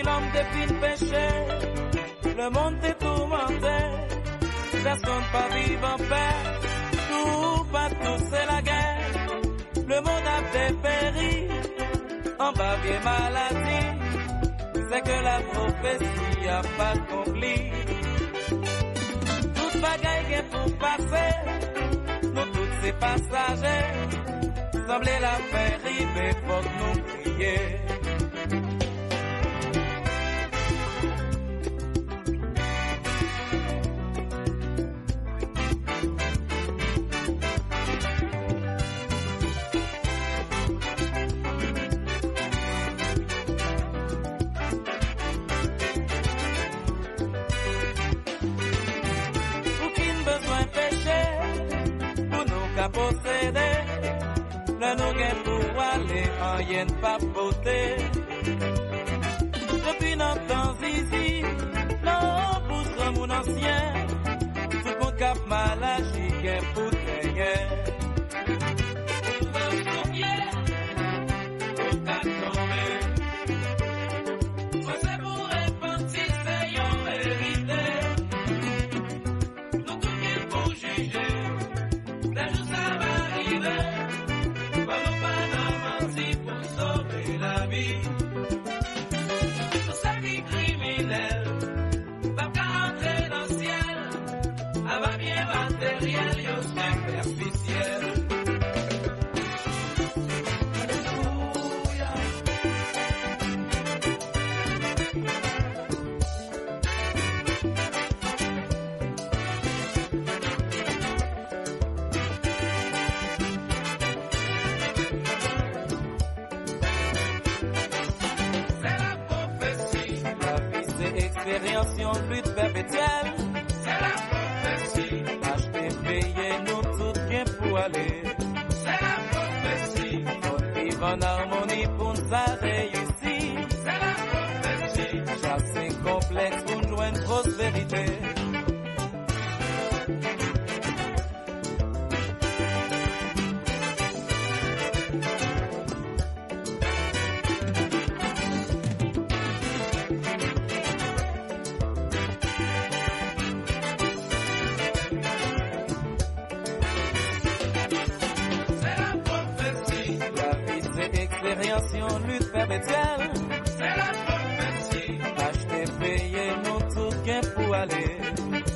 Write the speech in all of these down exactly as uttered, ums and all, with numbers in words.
Lòm te fin peche, lemonn te toumante, pèsonn pa viv anpè, toupatou se lagè. Lemonn ap deperi anba vye maladi, se ke la pwofesi ap akonpli. Tout bagay gen pou pase, nou tout se pasaje. Sanble lafen rive, fòk nou kriye. Ou fin bezwen peche pou nou ka posede. Lè nou gen pou ale, anyen n p ap pote. Depi nan tan zizi, nan bouch granmoun ansyen, tout moun k ap mal aji gen pou genyen. Ou pran sou pye, ou ka tonbe. Panse pou repanti se yon verite. Nou tout gen pou jije, lè jou sa va rive, fò nou pa nan manti pou sove lavi. Tout sa ki kriminèl p ap ka antre nan syèl, ava byen materyèl yo sipèfisyèl. Alelouya. Se la pwofesi. Lavi se eksperyans, yon lit pèpetyèl. Se la pwofesi. Achte, peye, nou tout gen pou ale. Se la pwofesi. Fò n viv an amoni pou n sa reyisi. Se la pwofesi. Chase konplèks pou n jwenn pwosperite. Se la pwofesi. Lavi se eksperyans, yon lit pèpetyèl. Se la pwofesi. Achte, peye, nou tout gen pou ale.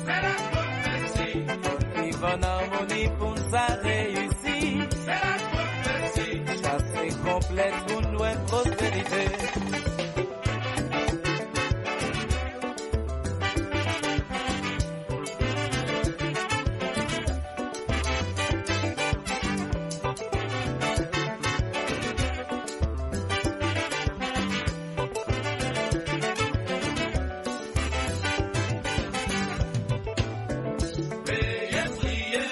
Se la pwofesi. Fò n viv an amoni pou n sa reyisi. Se la pwofesi. Chase konplèks pou n jwenn pwosperite. Veye priye.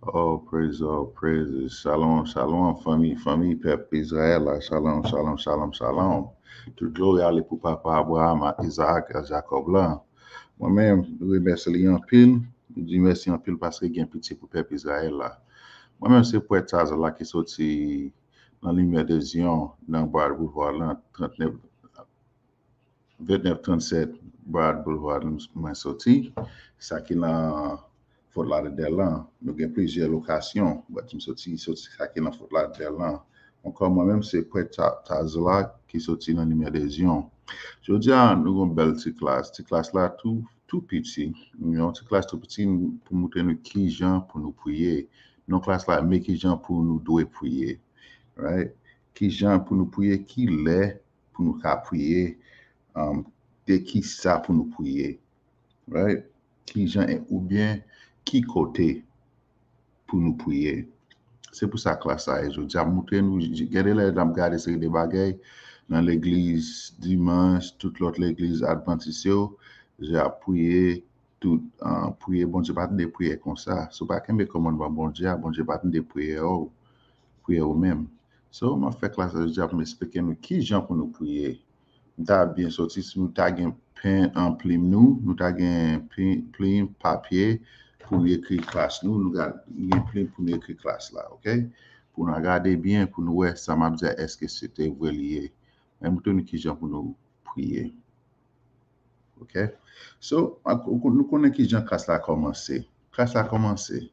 Oh, praise, oh, praise. Shalom, shalom, fanmi, fanmi, pèp Izrayèl la. Shalom, shalom, shalom, shalom. Tout glori ale pou papa Abraham, Izaak, ak Jakòb la. Mwen menm, nou remèsye li anpil. Nou di mèsi anpil paske gen pitye pou pèp Izrayèl la. Mwen menm, se prèt Azla ki soti nan Limyè de Zion, nan Broad Boulevard lan, trannèf, vennèf trannsèt Broad Boulevard, mwen soti. Sa ki nan Fort Lauderdale lan, nou gen plizyè lokasyon, but m soti, soti sa ki nan Fort Lauderdale lan. Ankò, mwen menm, se prèt Tazla ki soti nan Limyè de Zion. Jodi a, nou gen yon bèl ti klas. Ti klas la tou, tou piti. Yon ti klas tou piti pou montre nou ki jan pou nou priye. Non klas la, men ki jan pou nou dwe priye. Right? Ki jan pou nou priye, ki lè pou nou ka priye, um, de ki sa pou nou priye. Right? Ki jan e- oubyen ki kote pou nou priye. Se pou sa klas sa ye jodi a. M montre nou, j- gade lè n ap gade seri de bagay nan legliz dimanch, tout lòt legliz advantis yo, j ap priye, tout, ah, priye, Bondye pa tande priyè konsa. Si w pa kenbe kòmandman Bondye a, Bondye pa tande priyè w, priyè w menm. So, m ap fè klas la jodi a pou m eksplike nou ki jan pou nou priye. M ta byen soti si nou ta gen pen an plim nou, nou ta gen pli- plim, papye pou nou ekri klas nou, nou ga- gen plim pou nou ekri klas la, oke? Pou nou gade byen, pou nou wè sa m ap di a, èske se te vre li ye. Men m montre nou ki jan pou nou priye. Oke? So, ak- ou kon- nou konnen ki jan klas la kòmanse. Klas la kòmanse.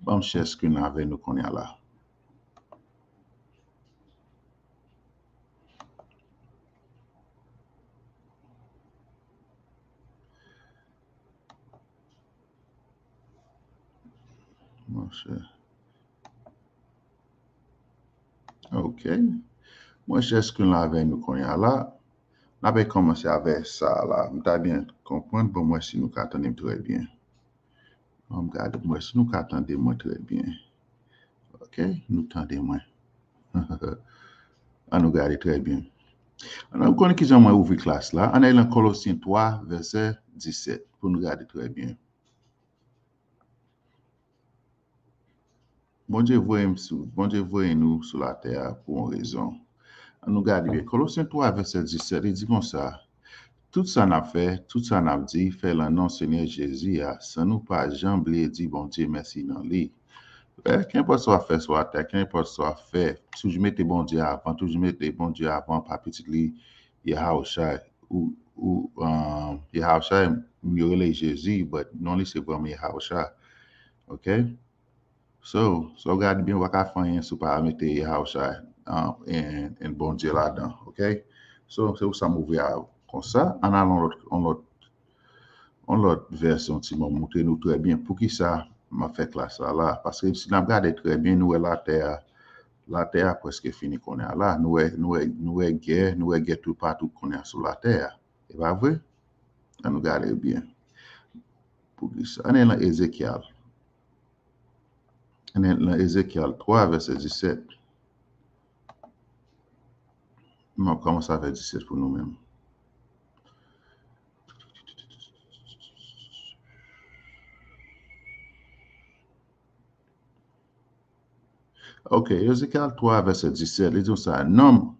Ban m share screen avè nou kounye a la. Monchè. Ok. Mwen share screen la avè nou kounye a la. N ap kòmanse avè sa la. M ta byen konprann, bon, mwen si nou ka tande m trè byen. An m gade pou m wè si nou ka tande mwen trè byen. Ok, nou tande mwen. An nou gade trè byen. An nou konnen ki jan mwen ouvri klas la. An nou al nan Kolosyen twa, vèsè disèt, pou nou gade trè byen. Bondye voye m sou, Bondye voye nou sou latè a pou yon rezon. An nou gade byen. Kolosyen twa, vèsè disèt, li di konsa, tout sa n ap fè, tout sa n ap di, fè l nan non Senyè Jezi a, san nou pa janm bliye di Bondye mèsi nan li. Kenpòt sa w ap fè sou latè, kenpòt sa w ap fè, toujou mete Bondye avan, toujou mete Bondye avan pa pitit li, Yahawshai, ou, ou, um, Yahawshai, yo rele Jezi, but non li se vrèman Yahawshai. Ok? So, so gade byen, w pa ka fè anyen si w pa mete Yahawshai, uh, and, and Bondye ladan, ok? So, se pou sa m ouvri a konsa. Ann al yon lòt, yon lòt, yon lòt vèsyon ti mwen montre nou trè byen poukisa m ap fè klas la la. Paske si n ap gade trè byen, nou wè latè a, latè a prèske fini kounye a la. Nou wè, nou wè, nou wè gè, nou wè gè toupatou kounye a sou latè a. E pa vre? Ann nou gade byen. Poukisa? Ann al nan Ezekyèl. Ann al nan Ezekyèl twa, vèsè disèt. M ap kòmanse avèk disèt pou nou menm. Ok, Ezekyèl twa, vèsè disèt, li di konsa, nonm,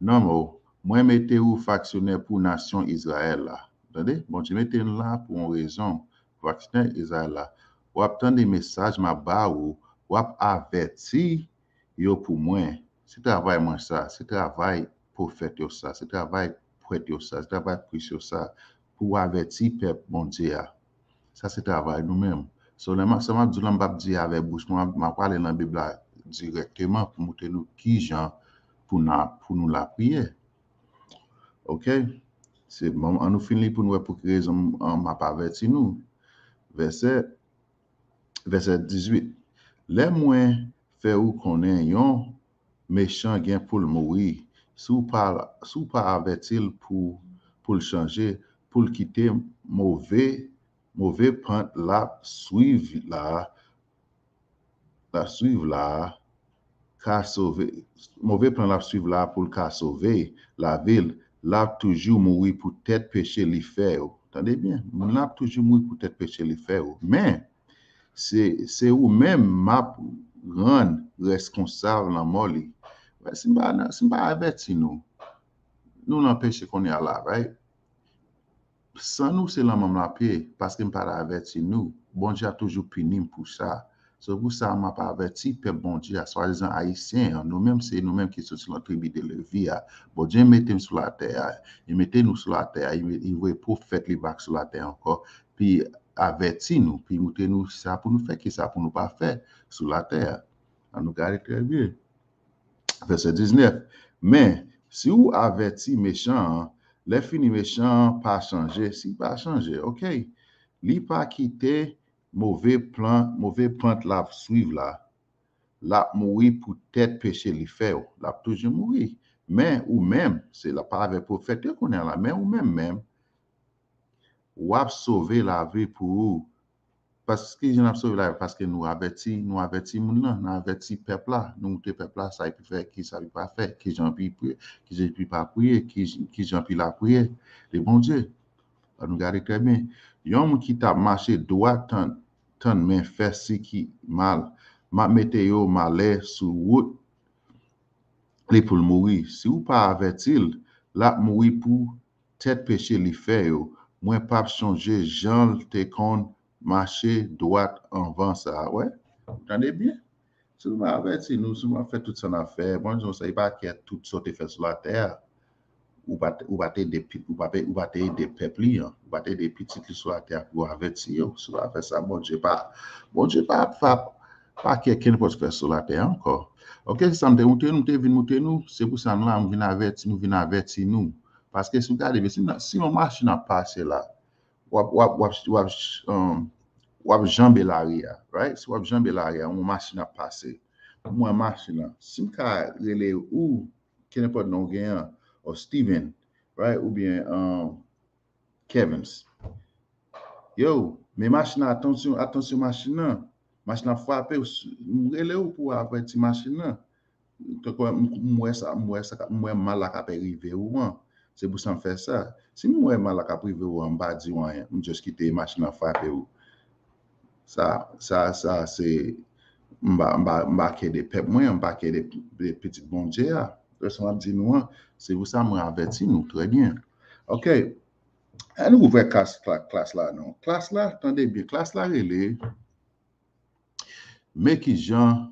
nonm o, mwen mete ou faksyonè pou nasyon Izrayèl la. Tande, Bondye mete n la pou yon rezon, faksyonè Izrayèl la. W ap tande mesaj m ap ba ou, w ap avèti yo pou mwen. Se travay mwen sa, se travay pwofèt yo sa, se travay prèt yo sa, se travay pris yo sa, pou avèti pèp Bondye a. Sa se travay nou menm. So, lè m ap, sa m ap di w la, m p ap di avèk bouch mwen, m ap pale nan Bib la dirèkteman pou montre nou ki jan pou n a, pou nou lapriyè. Ok? Se bon, ann nou fin li pou nou wè pou ki rezon m, m ap avèti nou. Vèsè, vèsè dizuit. Lè mwen fè ou konnen yon mechan gen pou l mouri, si w pa, si w pa avèti l pou, pou l chanje, pou l kite move, move pant l ap swiv la, l ap swiv la a, ka sove, move plan l ap swiv la a pou l ka sove lavi l, l ap toujou mouri poutèt peche li fè yo. Tande byen, moun nan ap toujou mouri poutèt peche li fè yo. Men, Se, se ou menm m ap rann reskonsab lanmò li. Wè, si m pa, si m pa avèti nou, nou nan peche kounye a la, right? San nou, se lanmò m l ap ye, paske m pa t avèti nou. Bondye ap toujou pini m pou sa. Se pou sa m ap avèti pèp Bondye a, swadizan ayisyen an. Nou menm, se nou menm ki soti nan tribi de Levi a. Bondye mete m sou latè a. Li mete nou sou latè a. Li, li voye pwofèt li bak sou latè ankò. Pi avèti nou, pi montre nou sa pou nou fè, ki sa pou nou pa fè sou latè a. Ann nou gade trè byen. Vèsè diznèf. Men, si w avèti mechan an, lè fini mechan an pa chanje, si pa chanje, oke, li pa kite move plan, move pant l ap swiv la, l ap mouri poutèt peche li fè yo. L ap toujou mouri. Men, ou menm, se la pa avèk pwofèt yo kounye a la, men ou menm menm, w ap sove lavi pou ou. Paske jan ap sove lavi, paske nou avèti, nou avèti moun nan, nou avèti pèp la, nou montre pèp la sa li pou fè, ki sa li pa fè, ki jan pou li priye, ki jan pou li pa priye, ki, ki jan pou li lapriyè de Bondye. Ann nou gade trè byen. Yon moun ki t ap mache dwat tann, tann men fè si ki mal, m ap mete yo malè sou wout li pou l mouri. Si w pa avèti l, l ap mouri pou tèt peche li fè yo. Mwen p ap chonje jan l te konn mache dwat anvan sa. Wè, tande byen. Si w pa avèti nou, si w pa fè tout sa n ap fè, bon, sa, li pa kè tout sa w te fè sou latè a. Ou pa t, ou pa t ede, ou pa, ou pa t ede pèp li an, ou pa t ede pitit li sou latè a pou avèti yo. Si w pa fè sa, Bondye pa, Bondye pa, pa, pa kè kenpòt fè sou latè a ankò. Oke, se sa m te montre nou, m te vin montre nou, se pou sa nou la, m vin avèti nou, vin avèti nou. Paske si w gade byen, si, si yon machin ap pase la, w ap, w ap, w ap, w ap, um, w ap janbe lari a, right? Si w ap janbe lari a, yon machin ap pase. Mwen, machin nan, si m ka rele ou, kenenpòt non w gen an, ou Steven, right? Oubyen, um, Kevins. Yo, men machin nan, atansyon, atansyon machin nan. Machin nan ap frape w, m rele w pou w avèti machin nan. Tankou m, m wè sa, m wè sa, m wè mal la k ap rive ou an. Se pou sa m fè sa. Si m wè mal la k ap rive ou an, m pa di w anyen. M just kite machin nan frape ou. Sa, sa, sa, se, m pa, m pa, m pa kè de pèp mwen, m pa kè de, de pitit Bondye a. Se sa m ap di nou an. Se pou sa mwen avèti nou trè byen. Oke. Ann ouvè klas, kla-, klas la, non. Klas la, tande byen, klas la rele, men kijan,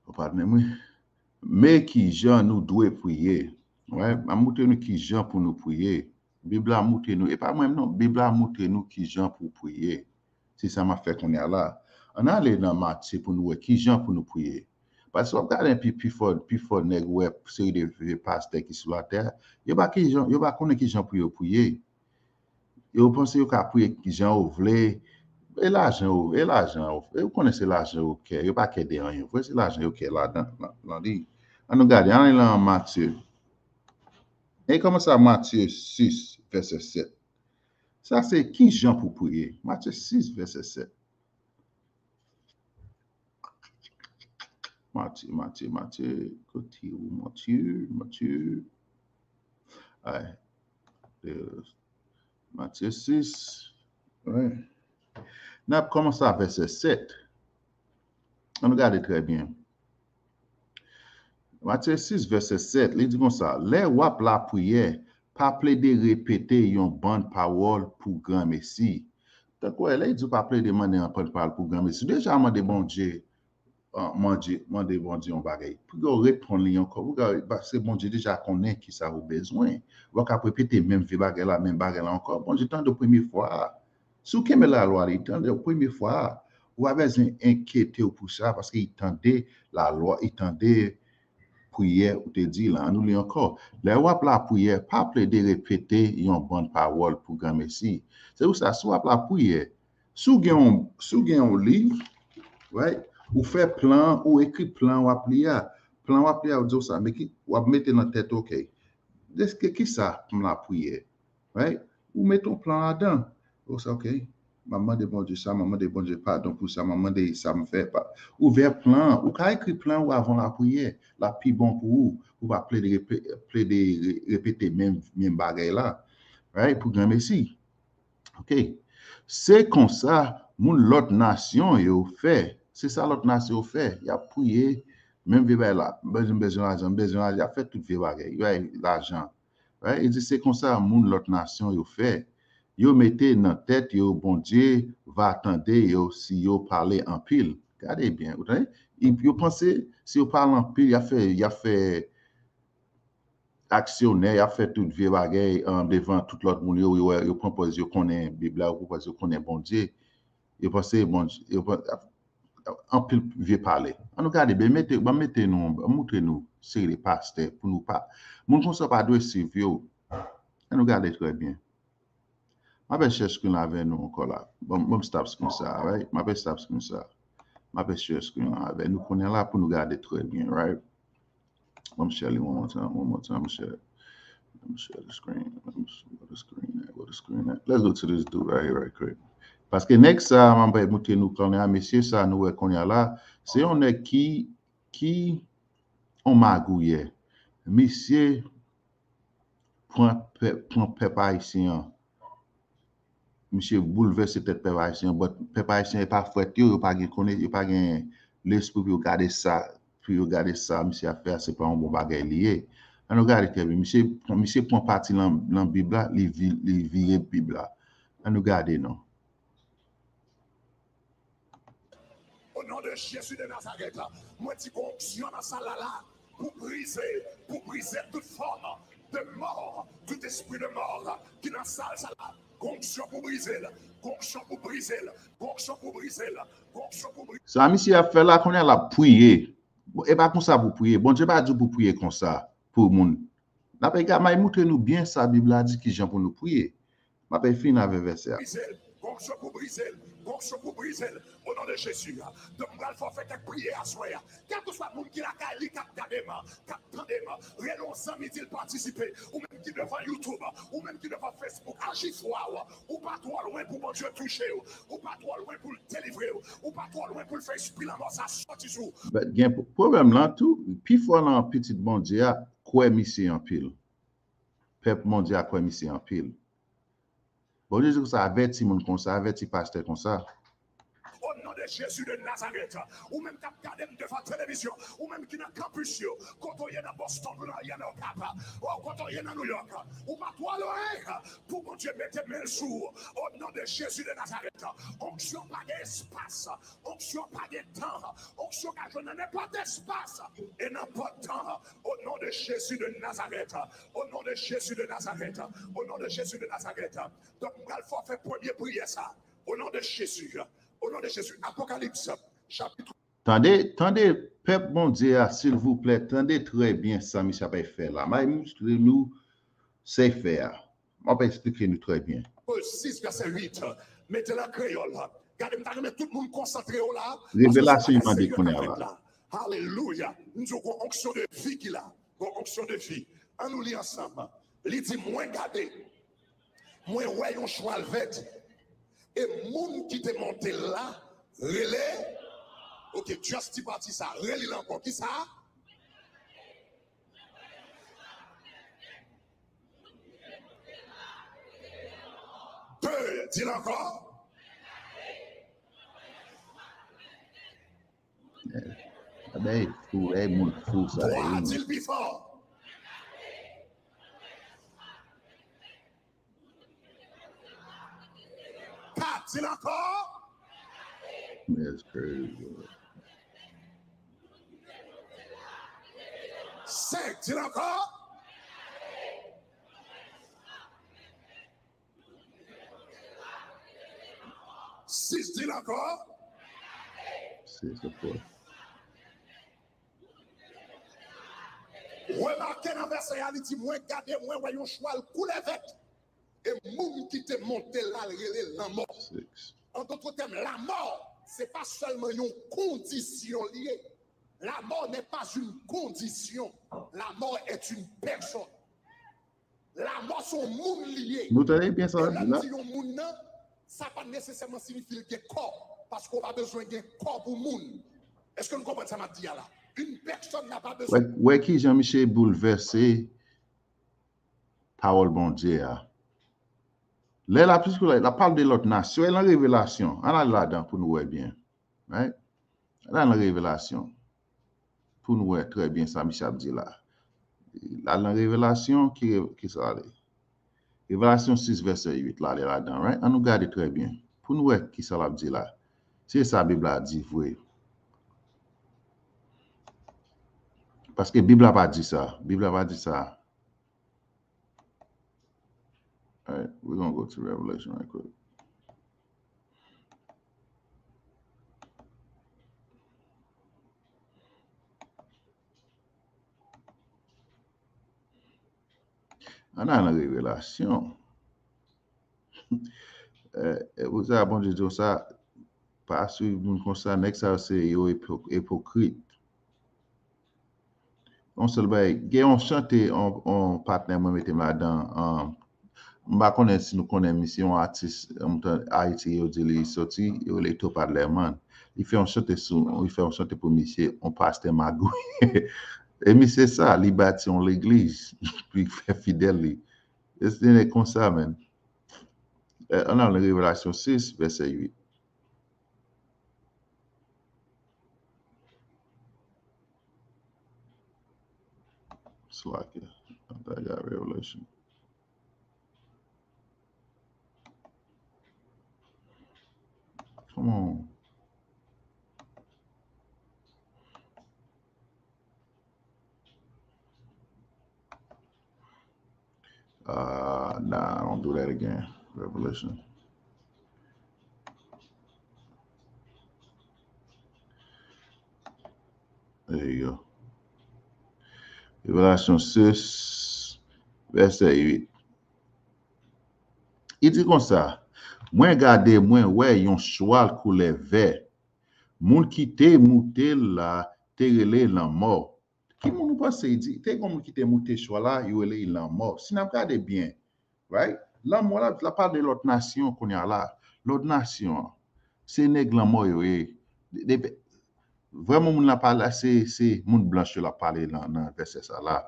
oh, padone mwen, men kijan nou dwe priye. Wè, m ap montre nou kijan pou nou priye. Bib la montre nou, e pa mwen menm non, Bib la montre nou kijan pou priye. Se sa m ap fè kounye a la. Ann ale nan Matye pou nou wè kijan pou nou priye. Paske w ap gade pi, pi fò, pi fò nèg ou wè seri de vye pastè ki sou latè a, yo pa kijan, yo pa konnen kijan pou yo priye. Yo panse yo ka priye kijan yo vle. E lajan yo, e lajan yo, e ou konnen se lajan yo kè, yo pa kè de anyen vre, se lajan yo kè ladan, nan, nan li. Ann nou gade, ann ale nan Matye. E kòmanse a Matye sis, vèsè sèt. Sa se kijan pou priye. Matye sis, vèsè sèt. Matye, Matye, Matye, kote ou, Matye, Matye? Ay, euh, Matye sis, wi. N ap kòmanse a vèsè sèt. Ann gade trè byen. Matye sis, vèsè sèt, li di konsa, lè w ap lapriyè, pa plede repete yon bann pawòl pou granmesi. Tankou lè li di w pa plede mande yon bann pawòl pou granmesi. Deja mande Bondye, ah, mande, mande Bondye yon bagay. Pou yo reponn li ankò, pou yo, paske Bondye deja konnen ki sa ou bezwen. Ou pa ka repete menm vye bagay la, menm bagay la ankò. Bondye tande w premye fwa a. Si w kenbe lalwa li, tande w premye fwa a, ou pa bezwen enkyete w pou sa, paske li tande lalwa, li tande priyè ou te di la. Ann nou li ankò. Lè w ap lapriyè, pa plede repete yon bann pawòl pou granmesi. Se pou sa, si w ap lapriyè, si w gen yon, si w gen yon liv, right? Ou fè plan, ou ekri plan w ap li a. Plan w ap li a, ou di w sa, men ki, w ap mete nan tèt ou, oke. Deske ki sa pou m lapriyè? Right? Ou mete yon plan ladan. Ou sa, oke. M ap mande Bondye sa, m ap mande Bondye padon pou sa, m ap mande sa m fè pa. Ouvè plan, ou ka ekri plan ou avan lapriyè. L ap pi bon pou ou. Ou pa plede repe-, plede re-, repete menm, menm bagay la. Right? Pou granmesi. Oke. Se konsa, moun lòt nasyon yo fè. Se sa lòt nasyon yo fè. Y ap priye, menm vye bagay la. M bezwen, m bezwen lajan, m bezwen lajan. Y ap fè tout vye bagay. Y ap lajan. Right? Li di se konsa moun lòt nasyon yo fè. Yo mete nan tèt yo Bondye va tande yo si yo pale anpil. Gade byen, ou tande? Yo panse si yo pale anpil, y ap fè, y ap fè aksyonè, y ap fè tout vye bagay um, devan tout lòt moun yo, yo, yo pran pòz yo konnen Bib la, yo pran pòz yo konnen Bondye. Yo panse Bondye, yo panse, anpil vye pale. An nou gade, ben mete, ban mete nou, ban moutre nou seri de pastè pou nou pa. Moun konsa pa dwe swiv yo. An nou gade trè byen. M ap share screen la avè nou ankò la. Bon, bon, stop screen sa, right? M ap stop screen sa. M ap share screen la avè nou kounye a la pou nou gade trè byen, right? Ban m share li one more time, one more time, share. Let me share the screen. Let me see where the screen at. Where the screen at? Let's go to this dude right here, right quick. Paske nèg sa, m ap moutre nou kounye a, mesye sa, nou wè kounye a la, se yon nèg ki, ki, yon magouyè. Misye pran pèp, pran pèp ayisyen an. Misye boulvèse tèt pèp ayisyen an, but pèp ayisyen e pa frèt yo, yo pa gen konnen, yo pa gen lespri pou yo gade sa, pou yo gade sa misye ap fè a, se pa yon bon bagay li ye. An nou gade trè byen. Misye, misye pran pati nan, nan Bib la, li, vi, li vire Bib la. An nou gade non. O non de Jezi de Nazarèt, mwen di gon onksyon nan sal la la pou brize, pou brize tout fòm de mò, tout espri de mò ki nan sal sa la. Gon onksyon pou brize l, gon onksyon pou brize l, gon onksyon pou brize l, gon onksyon pou brize l. Sa misye ap fè la kounye a l ap priye. Bon, e pa konsa pou priye. Bondye pa di w pou priye konsa pou moun. N ap egare, m ap moutre nou byen sa Bib la di kijan pou nou priye. M ap fin avè vèsè a. Brize l, gon onksyon pou brize l, gon onksyon pou brize l, o non de Jezi. Donk, m pral fè w fè kèk priyè aswè a. Kèlkeswa moun ki lakay li k ap gade m, k ap tande m, rele yon zanmi, di l patisipe. Ou menm ki devan YouTube, ou menm ki devan Facebook, aji fwa w. Ou pa twò lwen pou Bondye touche w. Ou pa twò lwen pou l delivre w. Ou pa twò lwen pou l fè espri lanmò sa sòti sou ou. But gen pwoblèm lan tou, pifò nan pitit Bondye a kwè misye anpil. Pèp Bondye a kwè misye anpil. Bondye di konsa, avèti moun konsa, avèti pastè konsa. O non de Jezi de Nazarèt, ou menm k ap gade m devan televizyon, ou menm ki nan kanpis yo, kote w ye nan Boston, ou nan, ye nan Okap, o, kote w ye nan New York, ou pa twò lwen pou Bondye mete men l sou ou. O non de Jezi de Nazarèt, onksyon pa gen espas, onksyon pa gen tan, onksyon ka jwenn nan nenpòt espas e nenpòt tan. O non de Jezi de Nazarèt, o non de Jezi de Nazarèt, o non de Jezi de Nazarèt. Donk, m pral fè w fè premye priyè sa. O non de Jezi. O non de Jezi. Apokalips, chapit. Tande, tande, pèp Bondye a, silvouplè, tande trè byen sa misye ap fè la. M ap moutre nou sa l fè a. M ap esplike nou trè byen. Sis, vèsè uit. Mete l an kreyòl. Gade, m ta renmen tout moun konsantre yo la. Revelasyon li mande kounye a la. Alelouya. M di w gon onksyon de vi ki la. Gon onksyon de vi. Ann nou li ansanm. Li di, mwen gade, mwen wè yon chwal vèt, e moun ki te monte l la rele, ok, just ti pati sa, reli l ankò, kisa? De, di l ankò. Bagay fou, bagay moun fou sa ye. Twa, di l pi fò. Kat, di l ankò. That's crazy. Senk, di l ankò. Sis, di l ankò. Sis, of course. Remake nan vèsè a, li di, mwen gade, mwen wè yon chwal koulè vèt. E moun ki te monte l la, l rele Lanmò. An dòt tèm, lanmò, se pa sèlman yon kondisyon li ye. La mort n'est pas une condition. La mort est une personne. Lanmò se yon moun li ye. Nou tande byen sa w ap di la? Lè m di yon moun nan, sa pa nesesèman siyifi l gen kò, paske w pa bezwen gen kò pou moun. Èske nou konprann sa m ap di a la? Une personne n'a pas besoin. Wè, wè kijan misye boulvèse pawòl Bondye a. Lè l ap esplike la, l ap pale de lòt nasyon. E nan Revelasyon, ann al ladan pou nou wè byen. Right? Ann al nan Revelasyon. Pou nou wè trè byen sa misye ap di la. L al nan Revelasyon, ki, ki sa l ye? Revelasyon sis vèsè uit la, li ladan, right? Ann nou gade trè byen. Pou nou wè ki sa l ap di la. Se sa Bib la di vre. Paske Bib la pa di sa. Bib la pa di sa. All right, we're gonna go to Revelation right quick. Ann al nan Revelasyon. Eh, e pou sa, Bondye di w sa, pa swiv moun konsa, nèg sa yo se yo ipo-, ipokrit. Yon sèl bagay, gen yon chante, yon, yon patnè mwen mete m ladan, um, m pa konnen si nou konnen misye, yon atis, um, Ayiti, yo di li soti, yo rele Topaz Lèman. Li fè yon chante sou, li fè yon chante pou misye, yon pastè magouy. E misye sa, li bati yon legliz, pou li fè fidèl li. E se nèg konsa, man. Eh, ann al nan Revelasyon sis, vèsè uit. Slack, yeah. I got Revelation. Come on. Uh, nah, don't do that again. Revelation. There you go. Revelasyon sis, vèsè uit. Li di konsa, mwen gade, mwen wè yon chwal koulè vè. Moun ki te moute l la te rele Lanmò. Ki moun ou panse li di? Te gen moun ki te moute chwal la, yo rele li Lanmò. Si n ap gade byen, right? Lanmò la, l ap pale de lòt nasyon kounye a la. Lòt nasyon an, se nèg lanmò yo ye. De, de, vrèman, moun la pale, se, se moun blanch yo l ap pale nan, nan vèsè sa la.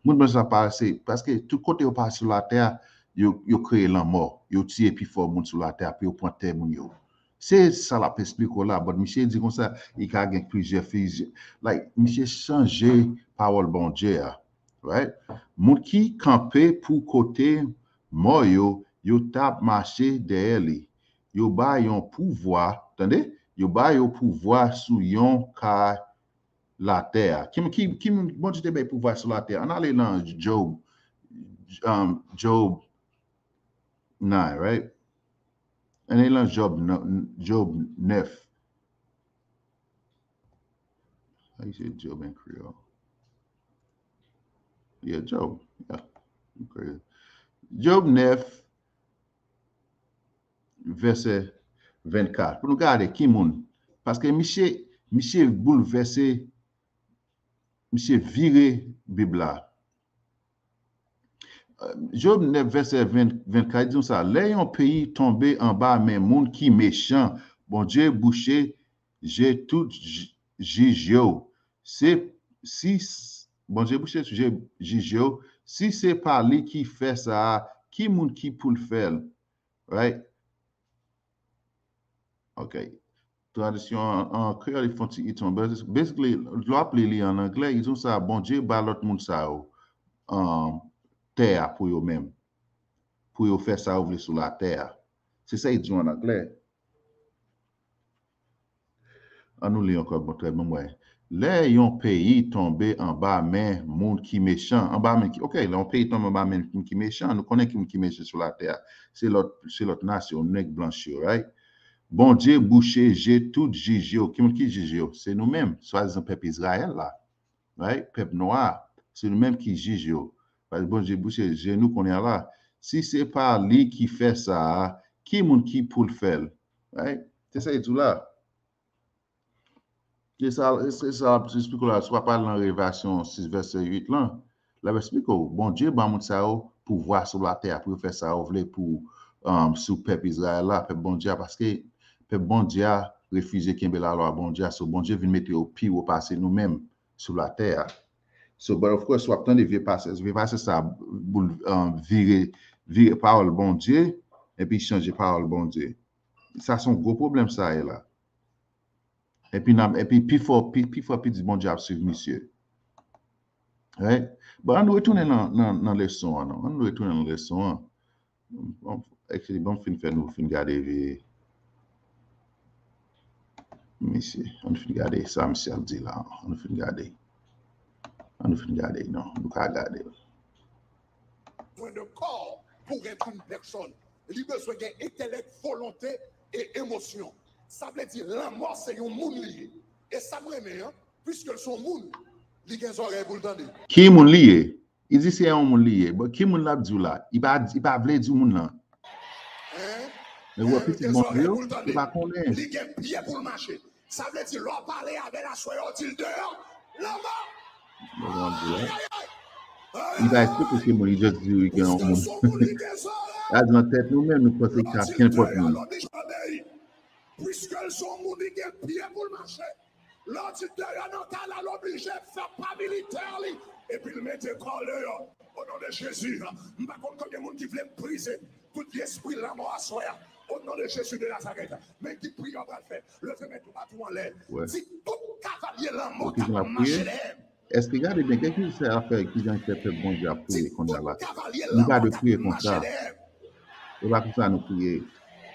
Moun blanch la pale, se, paske tout kote yo pase sou latè a, yo, yo kreye lanmò. Yo tiye pi fò moun sou latè a pou yo pran tè moun yo. Se sa l ap esplike w la, but misye di konsa, li ka gen plizyè fizi. Like, misye chanje pawòl Bondye a, right? Moun ki kanpe pou kote mò yo, yo t ap mache dèyè li. Yo ba yon pouvwa, tande? Yo ba yo pouvwa sou yon kay latè a. Ki, ki, ki Bondye te bay pouvwa sou latè a? Ann ale nan Job, um, Job nine, right? Ann ale nan Job, Job nèf. How you say Job in Creole? Yeah, Job. Yeah. Okay. Job nèf, vèsè vennkat. Pou nou gade ki moun. Paske misye, misye boulvèse, misye vire Bib la. Job nèf, vèsè ven, vennkat, di nou sa, lè yon peyi tonbe anba men moun ki mechan, Bondye bouche je tout j-, jij yo. Se, si, Bondye bouche je-, jij yo, si se pa li ki fè sa a, ki moun ki pou l fè l? Right? Ok. Tradisyon an, an kreyòl, li fè yon ti iton. Basically, lè w ap li li an anglè, li di w sa, Bondye ba lòt moun sa yo, um, tè a pou yo menm. Pou yo fè sa yo vle sou latè a. Se sa li di w an anglè. Ann nou li ankò, bon, trè byen, mwen. Lè yon peyi tonbe anba men moun ki mechan, anba men ki, ok, lè yon peyi tonbe anba men moun ki mechan, nou konnen ki moun ki mechan sou latè a. Se lòt, se lòt nasyon, nèg blanch yo, right? Bondye bouche je tout jij yo. Ki moun ki jij yo? Se nou menm, swadizan pèp Izrayèl la. Right? Pèp nwa a. Se nou menm ki jij yo. Paske Bondye bouche je nou kounye a la. Si se pa li ki fè sa a, ki moun ki pou l fè l? Right? Se sa li di w la. Se sa, se sa l ap esplike w la. Si w ap al nan Revelasyon sis vèsè uit lan, l ap esplike w, Bondye ban moun sa yo pouvwa sou latè a pou yo fè sa yo vle pou, um, sou pèp Izrayèl la, pèp Bondye a, paske pèp Bondye a refize kenbe lalwa Bondye a. So, Bondye vin mete yo pi wo pase nou menm sou latè a. So, but of course, w ap tande vye pastè, vye pastè sa boul, um, vire, vire pawòl Bondye, epi chanje pawòl Bondye. Sa se yon gwo pwoblèm sa ye la. Epi, n ap, epi pifò, pi, pifò piti Bondye ap swiv misye. Right? Bon, ann retounen nan, nan, nan leson an, non? Ann retounen nan leson an. Bon, actually, bon, fin fè nou fin gade vi misye. Ann fin gade sa misye ap di la. Ann fin gade. Ann fin gade, non. Nou ka gade. Pwen de kò pou gen yon pèsòn. Li bezwen gen entèlèk, volonte e emosyon. Sa vle di lanmò se yon moun li ye. E sa m renmen an, piske l se yon moun, li gen zòrèy pou l tande. Ki moun li ye? Li di se yon moun li ye. Bon, ki moun l ap di w la? Li pa, li pa vle di w moun nan. Men w wè pitit Bondye yo, yo pa konnen. Li gen pye pou l mache. Sa vle di lè w pale avè l aswè a, w di l deyò, lanmò. Li pa eksplike ki moun, li just di wi gen yon moun. Gad nan tèt nou menm, nou panse ki se kenpòt moun. Piske l se yon moun, li gen pye pou l mache. Lè w di deyò nan kay la, l oblije fè pa militè li, epi l mete kò l deyò. O non de Jezi, m pa konn konbyen moun ki vle m brize tout espri lanmò aswè a. O non de Jezi de Nazarèt, men ki priyè w pral fè. Leve men tou baton anlè. Di tout kavalye lanmò k ap mache dèyè m. Èske gade byen, kèlkeswa afè ki jan fè pèp Bondye ap priye kounye a la, nou pa dwe priye konsa. E pa konsa nou priye.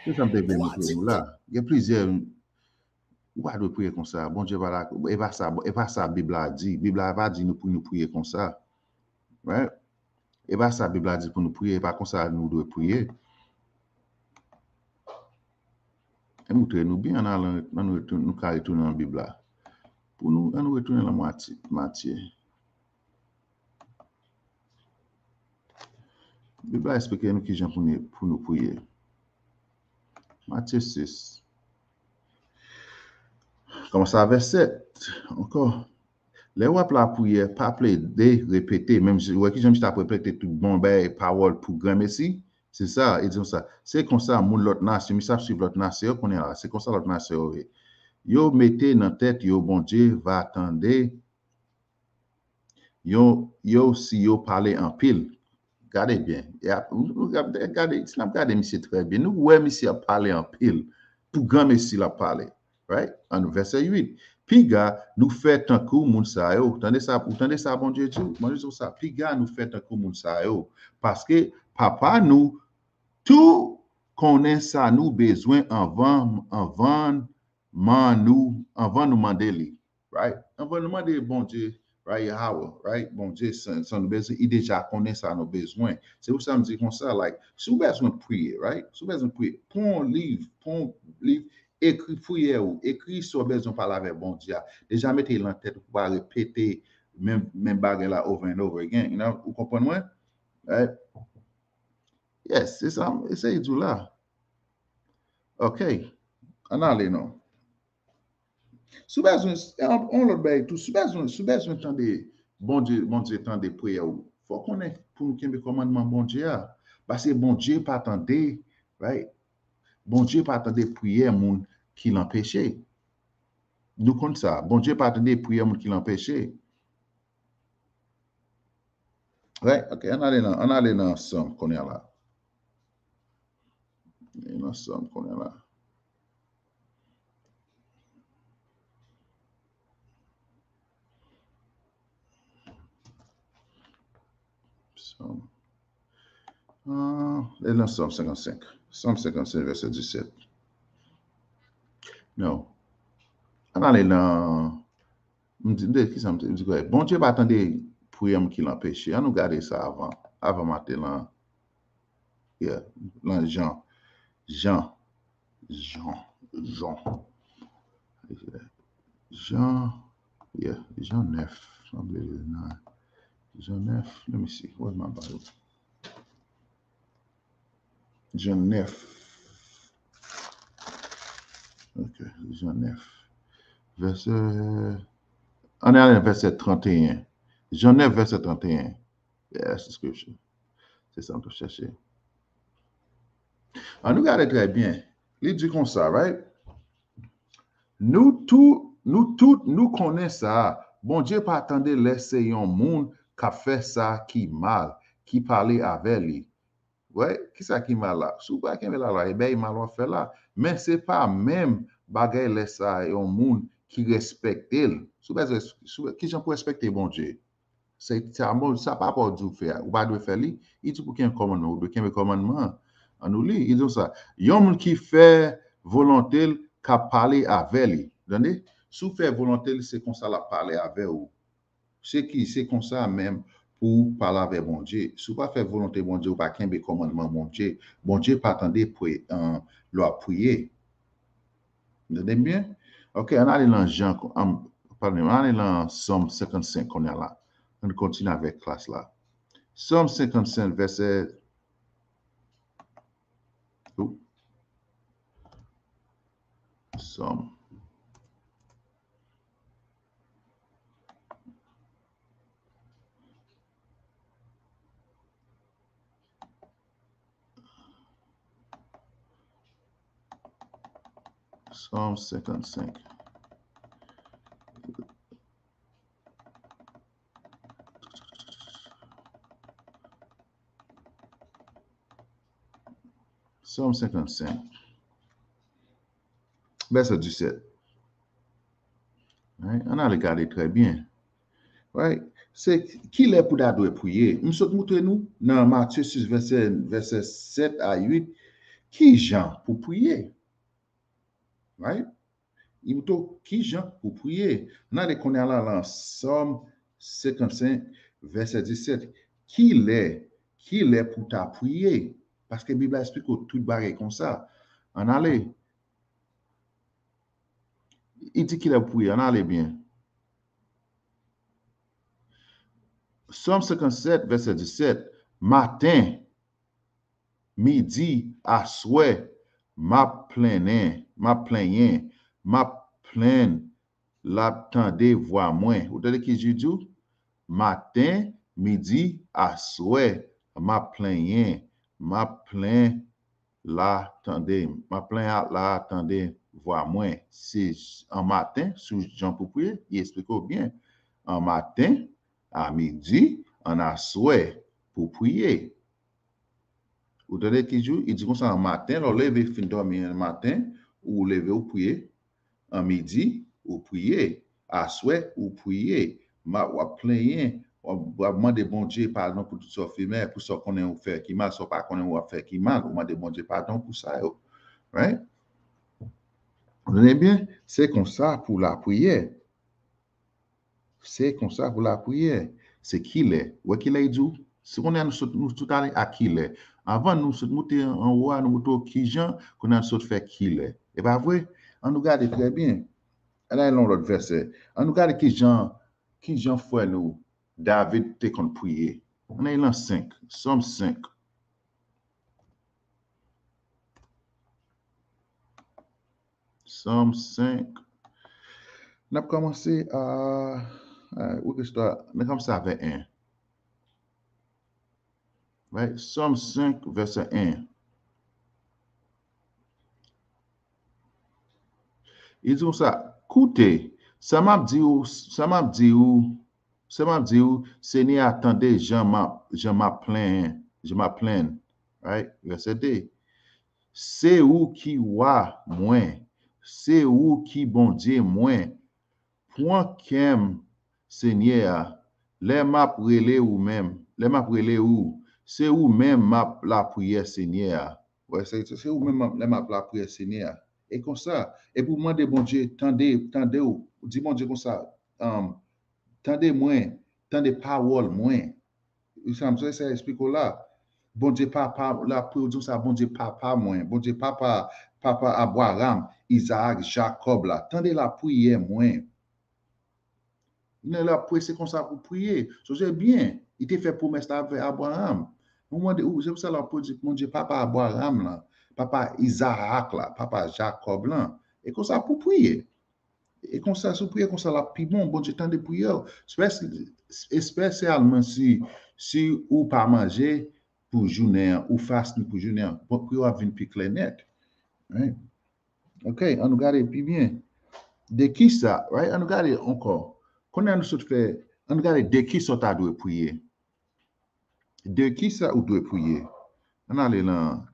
Se sa m te vle montre nou la. Gen plizyè, ou pa dwe priye konsa. Bondye pa la, e pa sa, e pa sa Bib la di. Bib la pa di nou pou nou priye konsa. Right? E pa sa Bib la di pou nou priye, e pa konsa nou dwe priye. E moutre nou byen, ann al, ann retou-, nou ka retounen nan Bib la. Pou nou, ann retounen nan Matye, Matye. Bib la eksplike nou ki jan pou nou, pou nou priye. Matye sis. Kòmanse a vèsè sèt ankò. Lè w ap lapriyè, pa plede repete, menm si, ou wè ki jan misye t ap repete tout bon bagay, pawòl pou granmesi, se sa, e di konsa, se konsa moun lòt nasyon, misye ap swiv lòt nasyon yo kounye a la, se konsa lòt nasyon yo ye. Yo mete nan tèt yo Bondye va tande yo, yo si yo pale anpil. Gade byen. E ap, nou, nou ap gade, si n ap gade misye trè byen, nou wè misye ap pale anpil. Pou granmesi l ap pale. Right? Ann vèsè uit. Piga nou fè tankou moun sa yo. Tande sa, ou tande sa Bondye di w? Bondye di w sa. Piga nou fè tankou moun sa yo. Paske Papa nou tou konnen sa nou bezwen anvan, anvan man nou, anvan nou mande li. Right? Anvan nou mande Bondye, right, Yahweh, right? Bondye, sa, sa nou bezwen, li deja konnen sa nou bezwen. Se pou sa m di konsa, like, si w bezwen priye, right? Si w bezwen priye, pran yon liv, pran yon liv, ekri priyè ou, ekri sa w bezwen pale avèk Bondye a. Deja mete l nan tèt ou, pa repete menm, menm bagay la over and over again. You know, ou konprann mwen? Right? Yes, se sa, se sa l di w la. Ok. Ann ale non. Si w bezwen, e, yon, yon lòt bagay tou, si w bezwen, si w bezwen tande Bondye, Bondye tande priyè ou, fò w konnen pou nou kenbe kòmandman Bondye a. Paske Bondye pa tande, right? Bondye pa tande priyè moun ki nan peche. Nou konn sa. Bondye pa tande priyè moun ki nan peche. Right? Ok, ann ale nan, ann ale nan Sòm kounye a la. Ann ale nan Sòm kounye a la. Sòm. Ah, e nan Sòm senkannsenk. Sòm senkannsenk, vèsè disèt. Non. Ann ale nan M di, m di, kisa m di? M di, kwè, Bondye pa tande priyè m ki lan peche. Ann nou gade sa avan. Avan m ate lan, yeah, lan Jan. Jan. Jan. Jan. Jan. Yeah, Jan nèf. Sanble nan Jan nèf. Let me see. Where's my Bible? Jan nèf. Ok, Jan nèf. Vèsè, ann ale vèsè trannteyen. Jan nèf, vèsè trannteyen. Yes, the scripture. Se sa m t ap chèche. Ann nou gade trè byen. Li di konsa, right? Nou tou, nou tout, nou konnen sa. Bondye pa tande lè se yon moun k ap fè sa ki mal, ki pale avè li. Wè, kisa ki mal la? Si w pa kenbe lalwa, e bèy mal w ap fè la. Men se pa menm bagay lè sa a yon moun ki respekte l. Si w bezwen, si w, kijan pou w respekte Bondye? Se sa, bon, sa papa w di w fè a, ou pa dwe fè li. Li di pou kenbe kòmandman, ou dwe kenbe kòmandman an. Ann nou li, li di w sa. Yon moun ki fè volonte l, k ap pale avè li. Tande? Si w fè volonte l, se konsa l ap pale avè w. Se ki, se konsa menm pou w pale avè Bondye. Si w pa fè volonte Bondye, ou pa kenbe kòmandman Bondye, Bondye pa tande pre, an, lè w ap priye. Tande m byen? Ok, ann ale nan Jan, an, padone, ann ale nan Sòm senkannsenk kounye a la. Ann kontinye avèk klas la. Sòm senkannsenk, vèsè, ou, Sòm. Sòm senkannsenk. Sòm senkannsenk. Vèsè disèt. Right? Ann ale gade trè byen. Right? Se kilè pou ta dwe priye. M sot moutre nou nan Matye sis, vèsè, vèsè sèt a uit, kijan pou priye. Right? Li moutre w kijan pou priye. Ann ale kounye a la nan Sòm senkannsenk, vèsè disèt. Kilè, kilè pou ta priye? Paske Bib la eksplike w tout bagay konsa. Ann ale. Li di kilè pou priye. Ann ale byen. Sòm senkannsèt, vèsè disèt. Maten, midi, aswè, m ap plennen, m ap plenyen, m ap plenn, l ap tande vwa mwen. Ou tande ki Jezi di w? Maten, midi, aswè, m ap plenyen, m ap plenn, l a tande, m ap plenn, l a tande vwa mwen. Se an maten, sou jan pou priye, li eksplike w byen. An maten, a midi, an aswè, pou priye. Ou tande ki jou? Li di konsa, an maten, lè w leve, fin dòmi an maten, ou leve, ou priye. An midi, ou priye. Aswè, ou priye. M a, w ap plenyen, w ap, w ap mande Bondye padon pou tout sa w fè, pou sa w konnen ou fè ki mal, sa w pa konnen w ap fè ki mal. Ou mande Bondye padon pou sa yo. Right? Ou tande byen? Se konsa pou lapriyè. Se konsa pou lapriyè. Se kilè. Ou wè kilè li di w? Se kounye a nou sot, nou tout ale a kilè. Anvan nou sot moute anwo a, nou moute w kijan, kounye a nou sot fè kilè. E pa vre? Ann nou gade trè byen. Ann al nan yon lòt vèsè. Ann nou gade kijan, kijan frè nou David te konn priye. Ann al nan senk, Sòm senk. Sòm senk. N ap kòmanse a, a, ou ke swa, n ap kòmanse avè en. Right? Sòm senk, vèsè en. Li di konsa, koute, sa m ap di w, sa m ap di w, sa m ap di w, Senyè a tande jan m ap, jan m ap plenyen, jan m ap plenn. Right? Vèsè de. Se ou ki wa mwen, se ou ki Bondye mwen. Pran kè m, Senyè a, lè m ap rele ou menm, lè m ap rele ou, se ou menm m ap lapriyè, Senyè a. Wè, se, se, se ou menm m ap, lè m ap lapriyè, Senyè a. E konsa, epi w mande Bondye, tande, tande w, di Bondye konsa, um, tande mwen, tande pawòl mwen. Ou sa m se, se eksplike w la. Bondye papa, la pou yo di w sa, Bondye papa mwen, Bondye papa, papa Abraram, Izaak, Jakòb la. Tande lapriyè mwen. Lè l ap priye, se konsa pou priye. Sonje byen, li te fè pwomès la avè Abraram. Ou mande, ou, se pou sa l ap di, Bondye papa Abraram lan, papa Izaak la, papa Jakòb lan. E konsa pou priye. E konsa, si w priye konsa, l ap pi bon. Bondye tande priyè w. Espes-, espesyalman si, si ou pa manje pou jounen an, ou faste pou jounen an, bon, priyè w ap vin pi klè nèt. Right? Ok, ann nou gade pi byen. De kisa, right? Ann nou gade ankò. Kounye a nou sot fè, ann nou gade de kisa w ta dwe priye. De kisa ou dwe priye? Ann ale nan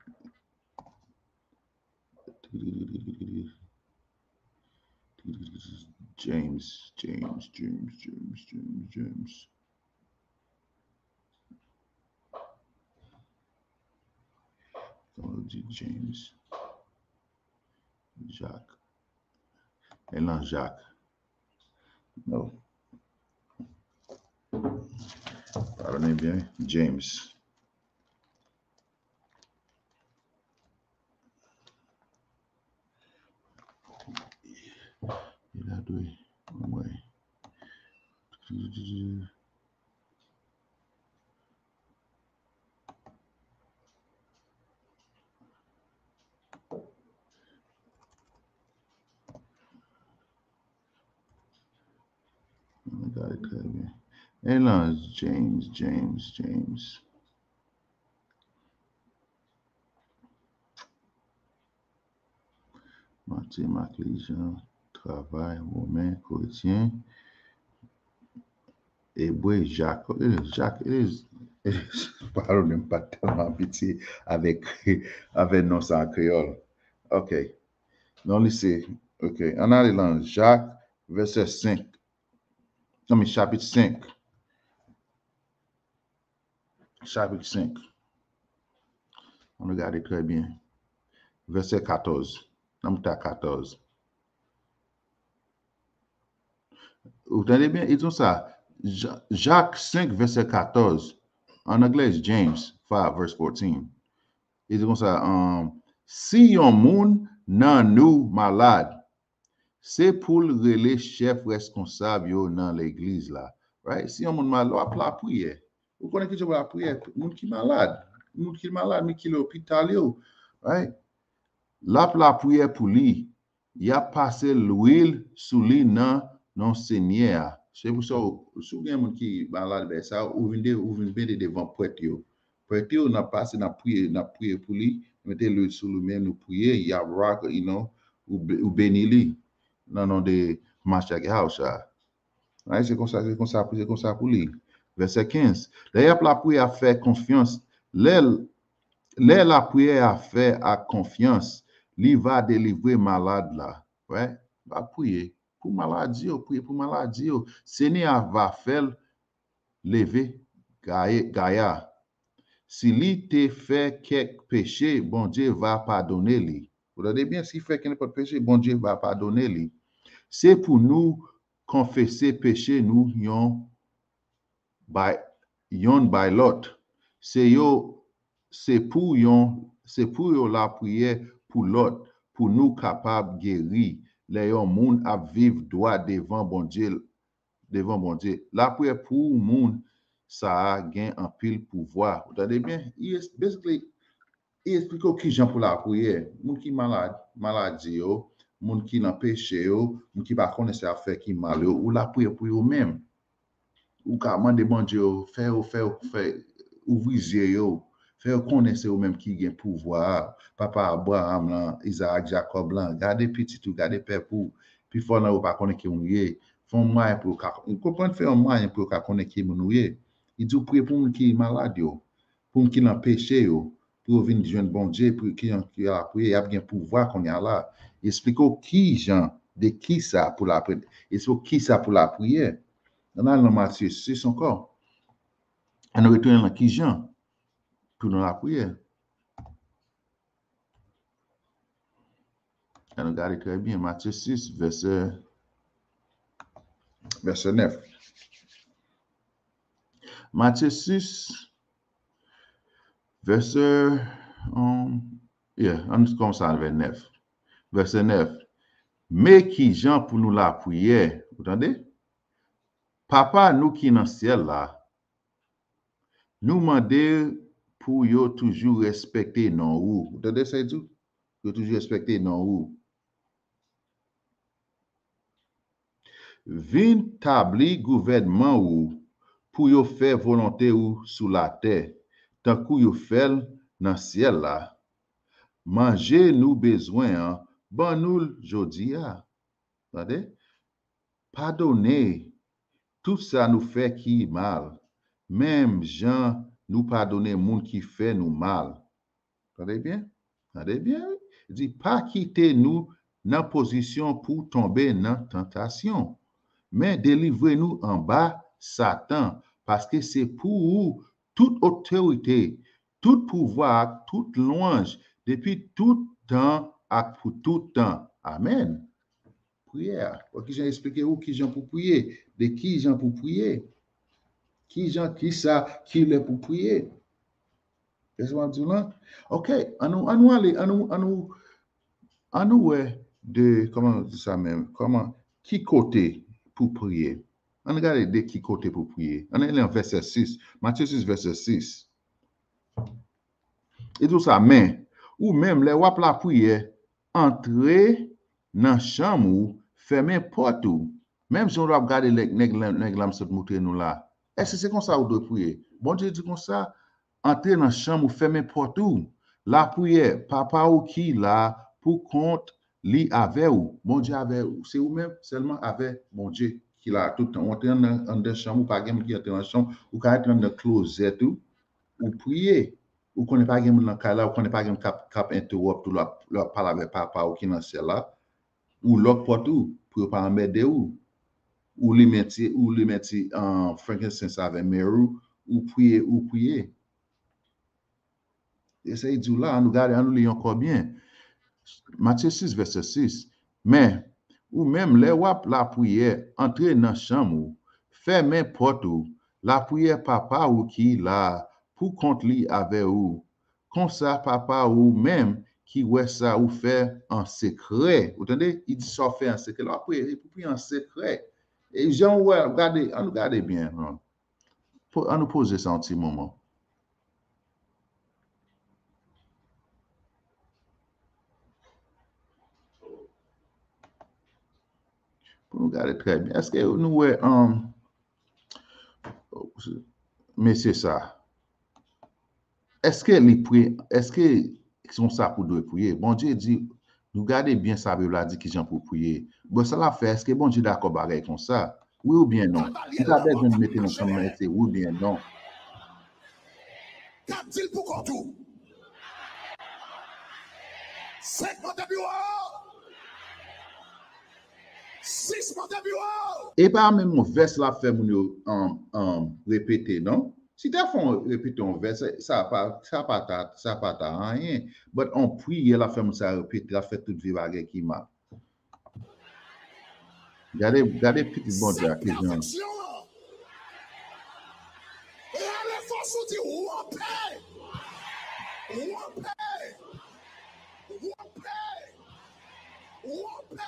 James, James, James, James, James, James. Kòman yo di James? Jacques. E lan Jacques. No. Padone byen, James. Li la dwe, mwen. Ann gade trè byen. E lan James, James, James. Matye, Mak, Lik, Jan, Travay, Women, Korentyen, Ebre, Jak. Eh, Jak, eh, eh, padone m, m pa t tèlman abitye avèk, avèk non sa an kreyòl. Ok. Non, li se, ok. Ann ale lan Jak, vèsè senk. Non, men chapit senk. Chapit senk. Ann gade trè byen. Vèsè katòz. Ann mete a katòz. Ou tande byen? Li di konsa, Ja-, Jak senk, vèsè katòz. An anglè, it's James five, verse fourteen. Li di konsa, um, si yon moun nan nou malad, se pou l rele chèf reskonsab yo nan legliz la. Right? Si yon moun malad, w ap lapriyè. Ou konnen ki jan pou lapriyè? Moun ki malad. Moun ki malad, moun ki lopital yo. Right? L ap lapriyè pou li. Y ap pase lwil sou li nan non Senyè a. Se pou sa, w- si w gen moun ki malad, bè sa, ou vin de, ou vin mete devan prèt yo. Prèt yo, n ap pase, n ap priye, n ap priye pou li, mete lwil sou li, men nou priye, y ap rock, you know, ou, be- ou beni li nan non de Mashiach Yahushua. Right? Se konsa, se konsa, se konsa pou li. Vèsè kenz. Lè y ap lapriyè, ap fè konfyans, lè l- lè lapriyè a fè ak konfyans, li va delivre malad la. Right? Va priye pou maladi yo, priye pou maladi yo. Senyè a va fè l leve gaye- gaya. Si li te fè kèk peche, Bondye va padone li. Ou tande byen, si fè kenpòt peche, Bondye va padone li. Se pou nou konfese peche nou yon bay, yonn bay lòt. Se yo, se pou yon, se pou yo lapriyè pou lòt, pou nou kapab geri. Lè yon moun ap viv dwat devan Bondye, devan Bondye, lapriyè pou moun sa a gen anpil pouvwa. Ou tande byen? Yes, basically, li eksplike w kijan pou lapriyè. Moun ki malad, maladi yo, moun ki nan peche yo, moun ki pa konnen sa y ap fè ki mal yo, ou lapriyè pou yo menm. Ou ka mande Bondye yo, fè yo, fè yo, fè, ouvri zye yo, fè yo konnen se ou menm ki gen pouvwa a. Papa Abraham lan, Izaak, Jakòb lan, gade pitit ou, gade pèp ou. Pifò nan yo pa konnen ki moun ou ye. Fè yon mwayen pou yo ka, ou konprann, fè yon mwayen pou yo ka konnen ki moun ou ye. Li di w priye pou moun ki malad yo, pou moun ki nan peche yo, pou yo vin jwenn Bondye, pou ki jan ki yo ap priye, y ap gen pouvwa kounye a la. Li eksplike w ki jan, de ki sa pou lapriyè, li eksplike w ki sa pou lapriyè. Ann al nan Matye sis ankò. Ann retounen nan ki jan pou nou lapriyè. Ann gade trè byen, Matye sis, vèsè, vèsè nèf. Matye sis, vèsè, um, yeah, ann kòmanse avè nèf. Vèsè nèf. Men ki jan pou nou lapriyè, ou tande? Papa nou ki nan syèl la, nou mande pou yo toujou respekte non ou. Ou tande sa l di? Yo toujou respekte non ou. Vin tabli gouvènman ou pou yo fè volonte ou sou latè, tankou yo fè l nan syèl la. Manje nou bezwen an, ban nou l jodi a. Tande? Padone tout sa nou fè ki mal, menm jan nou padone moun ki fè nou mal. Tande byen, tande byen, wi. Li di, pa kite nou nan pozisyon pou tonbe nan tantasyon, men delivre nou anba Satan, paske se pou ou tout otorite, tout pouvwa ak tout lwanj, depi tout tan ak pou tout tan. Amèn. Priyè a. Bon, kijan eksplike ou kijan pou priye, de kijan pou priye, kijan, kisa, kilè pou priye. Kisa m ap di w lan? Ok, ann nou, ann nou ale, ann nou, ann nou, ann nou wè de, kòman di sa menm, kòman, ki kote pou priye. Ann gade de ki kote pou priye. Ann ale nan vèsè sis, Matye sis, vèsè sis. Li di w sa, men, ou menm, lè w ap lapriyè, antre nan chanm ou, fèmen pòt ou. Menm jan w ap gade nèg, nèg, nèg la m sot moutre nou la. Èske se konsa ou dwe priye? Bondye di konsa, antre nan chanm ou, fèmen pòt ou. Lapriyè, Papa ou ki la pou kont li avè ou. Bondye avè ou. Se ou menm sèlman avè Bondye ki la tout tan. Ou antre anndan, anndan chanm ou, pa gen moun ki antre nan chanm ou, ou ka antre anndan klozèt ou, ou priye. Ou konnen pa gen moun nan kay la, ou konnen pa gen moun k ap, k ap entewòp ou lè w ap, lè w ap pale avèk Papa ou ki nan syèl la. Ou lòk pòt ou pou yo pa anmède ou. Ou limen ti, ou limen ti, ah, frankincense avè myrrhe ou, ou priye, ou priye. E sa li di w la, ann nou gade, ann nou li ankò byen. Matye sis, vèsè sis. Men, ou menm, lè w ap lapriyè, antre nan chanm ou, fèmen pòt ou, lapriyè Papa ou ki la pou kont li avè ou. Konsa, Papa ou menm ki wè sa ou fè an sekrè. Ou tande? Li di sa w fè an sekrè. Lè w ap priye, e pou priye an sekrè. E jan w wè, gade, ann nou gade byen, non. Po-, ann nou poze sa yon ti moman. Pou nou gade trè byen. Èske nou wè, um, mesye sa? Èske li pri-, èske se konsa pou dwe priye? Bondye di, nou gade byen sa Bib la di kijan pou priye. Bon, sa l ap fè, èske Bondye dakò bagay konsa? Wi oubyen non? Li pa bezwen mete nan chanm nan, se wi oubyen non. K ap di l pou kont ou. Senk monte pi wo. Sis monte pi wo. E pa menm yon vès l ap fè moun yo, um, um, repete, non? Si te fè yon repete yon vès, sa pa, sa pa ta, sa pa ta anyen. But on priyè l ap fè moun sa repete, l ap fè tout vye bagay ki mal. Gade, gade pitit Bondye a, ki jan. E ale fòs ou di, wonpe! Wonpe! Wonpe! Wonpe!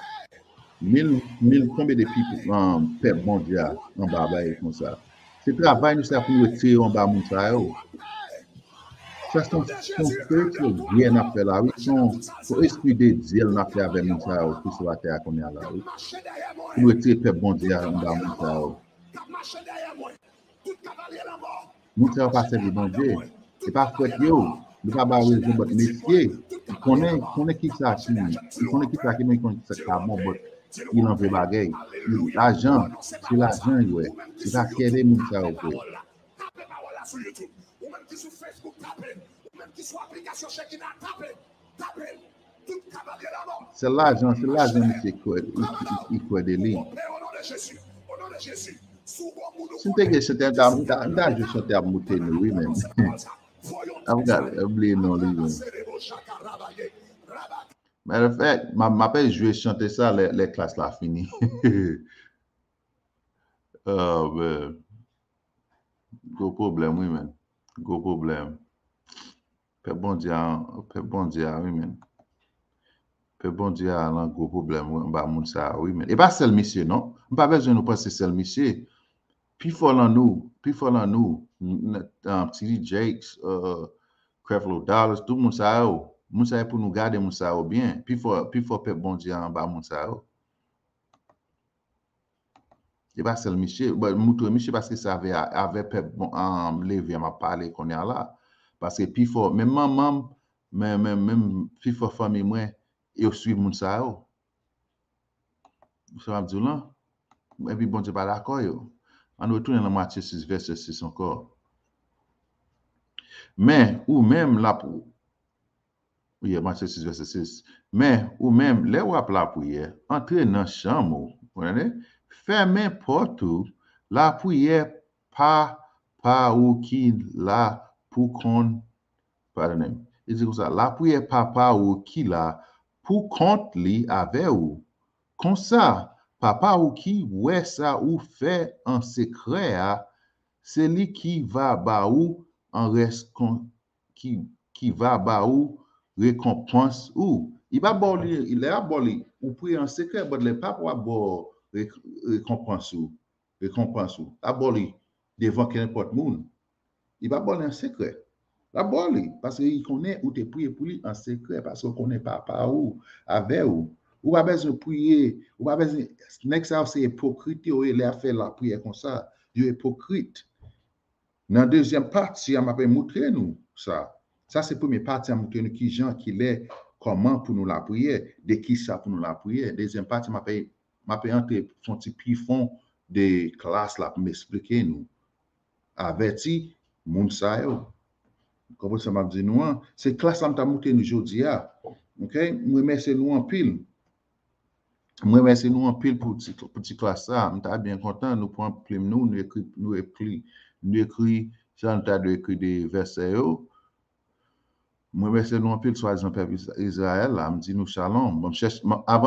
Mil, mil, konbyen de pitit, um, pèp Bondye a anba bagay konsa? Se travay nou sa pou nou retire yo anba moun sa yo. Sa se yon, se yon spiritual guerre n ap fè la, wi. Se yon, se yon espri de dyèl n ap fè avè moun sa yo ki sou latè a kounye a la, wi. Pou nou retire pèp Bondye a anba moun sa yo. Moun sa yo pa sèvi Bondye. Se pa frèt yo. Nou pa ba yo rezon, but mesye, li konnen, konnen ki sa ki, li konnen ki sa ki bon, li konnen ki sa ki pa bon, but li nan vye bagay. Lajan, se lajan li wè. Se pa kè de moun sa yo vre. Tape pawòl la sou YouTube. Ou menm ki sou Facebook, tape l. Ou menm ki sou aplikasyon Shekinah, tape l. Tape l. Tout kavalye lamò. Se lajan, se lajan misye kwè, li, li, li kwè de li. Si m te gen chante, m ta, m ta, m ta jwe chante ap moute nou, wi, men. Ap gade, ap bliye non li, men. Matter of fact, m a, m apèn jwe chante sa lè, lè klas la fini. Oh, man. Gwo pwoblèm, wi, men. Gwo pwoblèm. Pèp Bondye a, pèp Bondye a, wi, men. Pèp Bondye a nan gwo pwoblèm, wi, anba moun sa a, wi, men. E pa sèl misye, non. M pa bezwen nou panse sèl misye. Pifò lan nou, pifò lan nou, n-, n-, um, T D Jakes, uh, Creflo Dollar, tout moun sa yo. Moun sa yo pou nou gade moun sa yo byen. Pifò, pifò pèp Bondye a anba moun sa yo. E pa sèl misye, bon, m moutre misye paske se avè, avè pèp, bon, um, leve a m ap pale kounye a la. Paske pifò, menm manman m, men, men, menm pifò fanmi mwen, yo swiv moun sa yo. Ou sa m ap di w lan? Epi Bondye pa dakò yo. Ann retounen nan Matye sis, vèsè sis ankò. Men, ou menm, l ap, Priyè, Matye sis, vèsè sis. Men, ou menm, lè w ap lapriyè, antre nan chanm ou, ou konprann? Fèmen pòt ou, lapriyè pa pa ou ki la pou konn, padone m. Li di konsa, lapriyè Papa ou ki la pou kont li avè ou. Konsa, Papa ou ki wè sa ou fè an sekrè a, se li ki va ba ou an rès kon, ki, ki va ba ou rekonpans ou. Li pa ba w li, lè l ap ba w li, ou priye an sekrè, but lè Papa w ap ba w re-, rekonpans ou, rekonpans ou. L ap ba w li devan kenenpòt moun. Li pa ba w li an sekrè. L ap ba w li, paske li konnen ou te priye pou li an sekrè, paske ou konnen Papa ou avè ou. Ou pa bezwen priye, ou pa bezwen, nèg sa yo se ipokrit yo ye, lè y ap fè lapriyè konsa, yo ipokrit. Nan dezyèm pati a, m ap moutre nou sa. Sa se premye pati a, moutre nou kijan, kilè, kòman pou nou lapriyè, de kisa pou nou lapriyè. Dezyèm pati, m ap, m ap antre fè yon ti pi fon de klas la pou m esplike nou. Avèti moun sa yo. Konprann sa m ap di nou an? Se klas la m t ap moutre nou jodi a. Oke? M remèsye nou anpil. M remèsye nou anpil pou ti, pou ti klas sa. M ta byen kontan nou pran plim nou, nou ekri, nou ekri, nou ekri sa nou ta dwe ekri de vèsè yo. M remèsye nou anpil, swadizan pèp Iz-, Izrayèl la. M di nou shalom. Bon, m chèche, m, avan